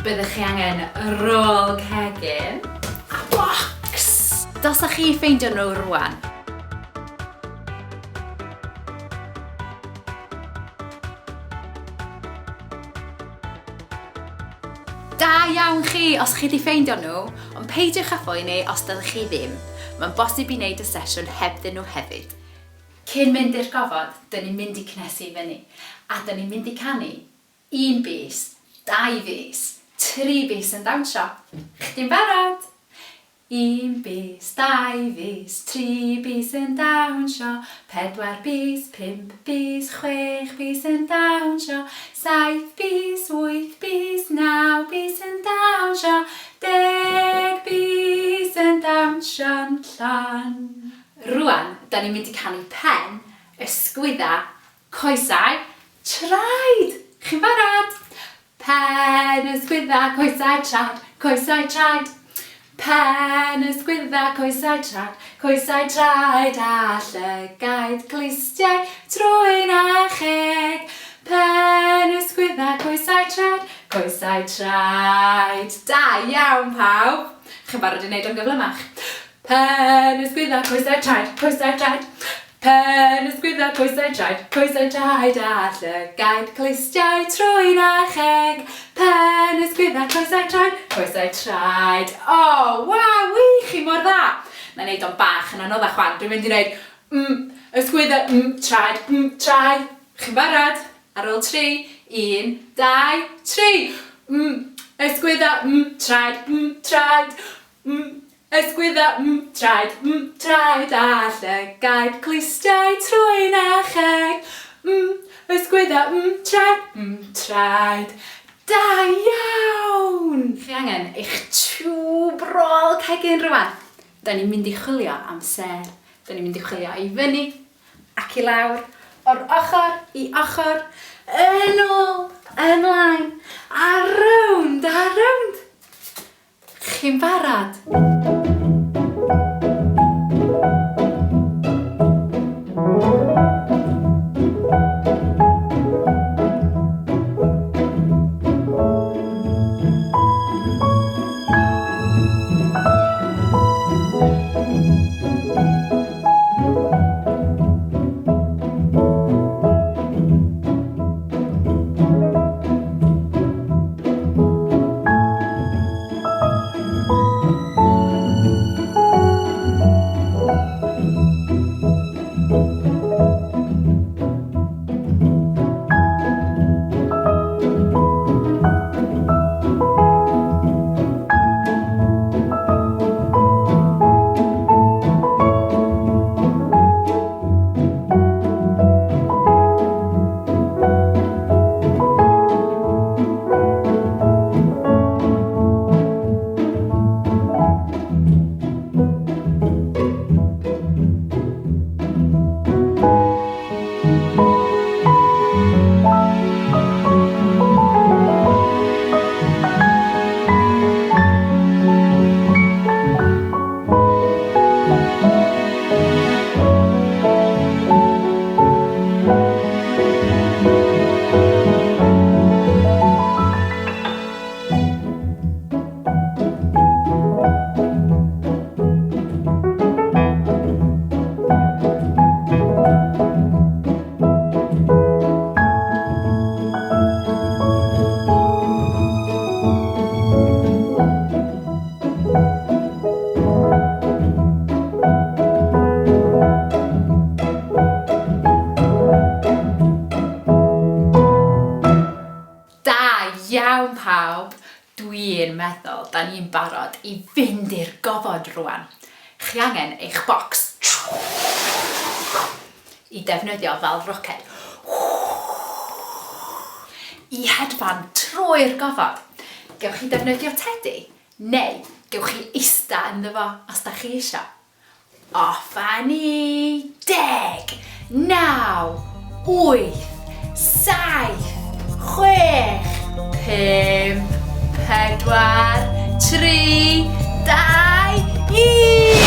Byddwch chi angen rôl cegin a bocs! Dos â chi i ffeindio nhw rwan. Da iawn chi os chi 'di ffeindio nhw, ond peidiwch â phoeni os dydych chi ddim. Mae'n bosib i wneud y sesiwn hebddyn nhw hefyd. Cyn mynd i'r gofod, dyn ni'n mynd i cnesu i fyny, a dyn ni'n mynd i canu un bys, dau fys, tri bys yn dawnsio. Chdi'n barod? Un bys, dau fys, tri bys yn dawnsio, pedwar bys, pump bys, chwech bys yn dawnsio, saith bys, wyth bys, naw bys yn dawnsio, deg bys yn dawnsio'n llon. Rŵan, 'da ni'n mynd i canu pen, ysgwydda, coesau, traed! Chi'n barod? Pen, ysgwydda, coesau, traed, coesau, traed. Pen, ysgwydda, coesau, traed, coesau, traed, a llygaid, clustiau, trwyn a cheg. Pen, ysgwydda, coesau, traed, coesau, traed. Da iawn pawb! Chi'n barod i wneud o'n gyflymach? Pen, ysgwydda, coesau, traed, coesau, traed. Pen, ysgwydda, coesau, traed, coesau, traed, a llygaid, clustiau, trwyn a cheg. Pen, ysgwydda, coesau, traed, coesau, traed. O, oh, waw, wych, chi mor dda! Na i wneud o'n bach yn anoddach wan. Dwi'n mynd i wneud m, ysgwydda, m, traed, m, traed. Chi'n barod? Ar ôl tri, un, dau, tri. M, ysgwydda, m, traed, m, traed. M, ysgwydda, m, traed, m, traed a llygaid, clustiau, trwyn a cheg. M, ysgwydda, m, traed, m, traed. Da iawn! Chi angen eich tiwb rôl cegin rwan. Da ni'n mynd i chwilio am sêr. Da ni'n mynd i chwilio i fyny ac i lawr, o'r ochr i ochr, yn ôl, ymlaen, a rownd a rownd. Chi'n barod? Da iawn pawb! Dwi'n meddwl da ni'n barod i fynd i'r gofod rwan. Chi angen eich bocs i defnyddio fel roced i hedfan trwy'r gofod. Gewch chi defnyddio tedi neu gewch chi ista ynddo fo os da chi eisiau. Off â ni! Deg, naw, wyth, saith, chwech, pump, pedwar, tri, dau, un!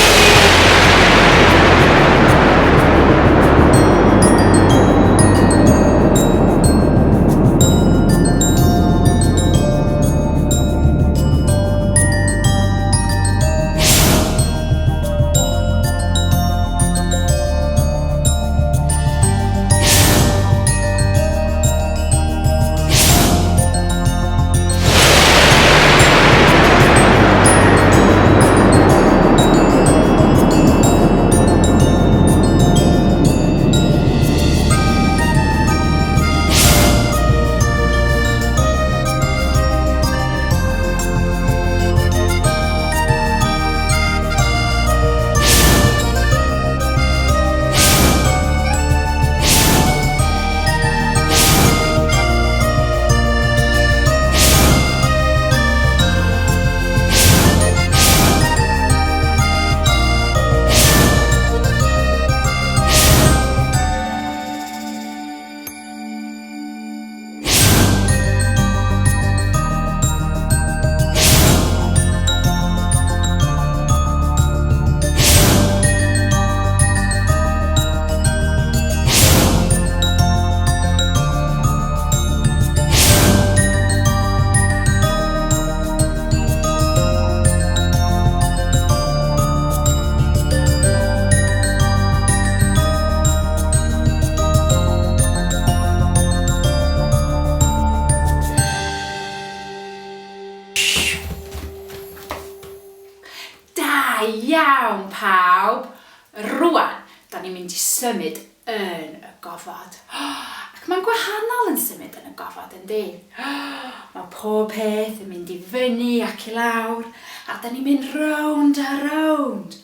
Rwan, da ni'n mynd i symud yn y gofod. Ac mae'n gwahanol yn symud yn y gofod, yndi? Mae pob peth yn mynd i fyny ac i lawr, a da ni'n mynd rownd a rownd,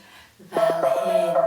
fel hyn.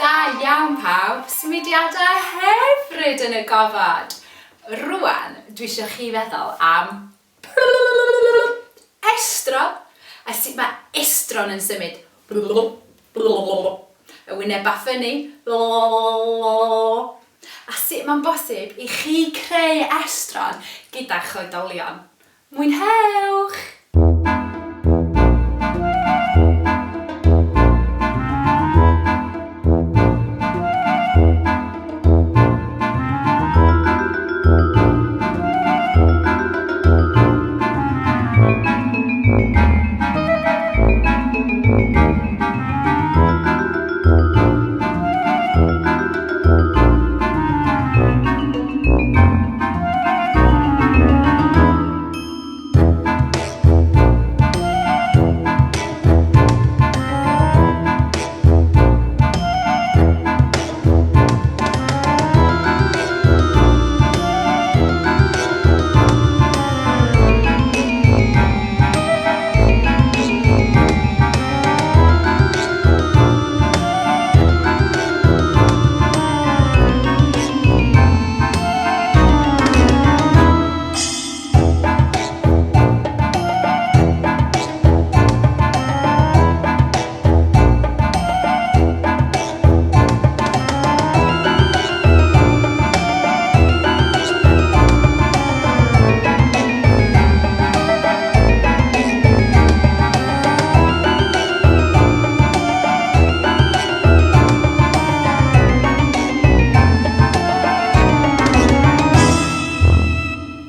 Da iawn pawb, symudiadau hyfryd yn y gofod. Rwan, dwi eisiau chi feddwl am estron, a sut mae estron yn symud. Y wynebau ffynnu. A sut mae'n bosib i chi creu estron gyda'ch oedolion. Mwynhewch!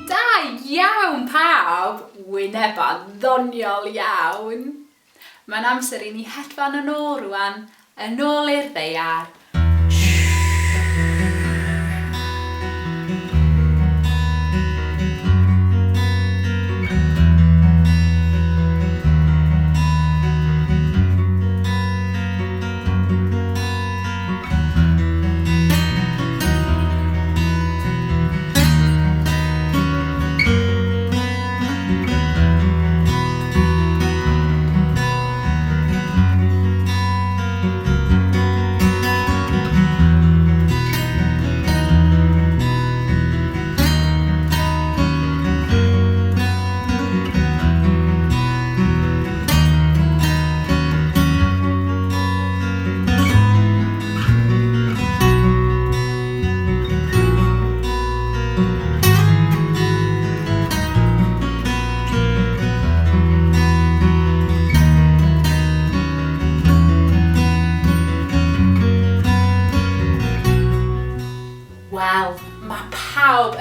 Da iawn pawb! Wynebau ddoniol iawn! Mae'n amser i ni hedfan yn ôl rwan, yn ôl i'r ddaear.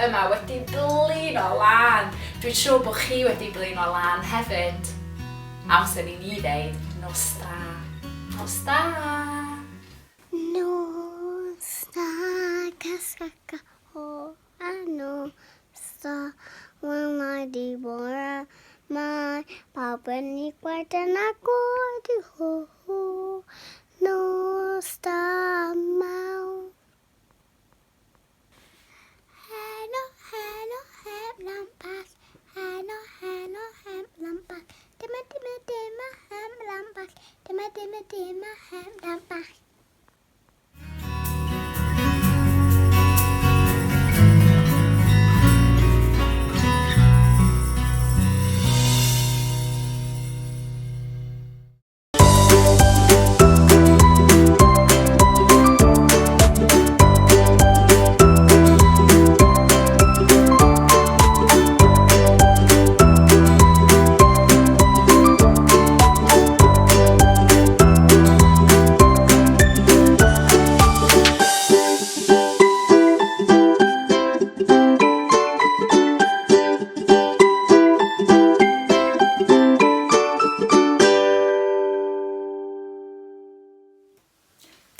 yma wedi blino lan. Dwi'n siŵr bod chi wedi blino lan hefyd. Amser i ni ddeud nos da. Nos da! Nos da, casgaca o a nos da, welai di bore mae pawb yn ei gwaed yn agor i ho ho. Nos da mawr. Heno, heno, heb lampas. Heno, heno, heb lampas. Dim a dim a dim a heb lampas. Dim a dim a dim a heb lampas.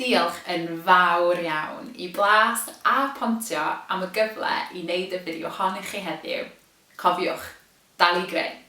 Diolch yn fawr iawn i Blas a Pontio am y gyfle i wneud y fideo hon i chi heddiw. Cofiwch, dal i greu!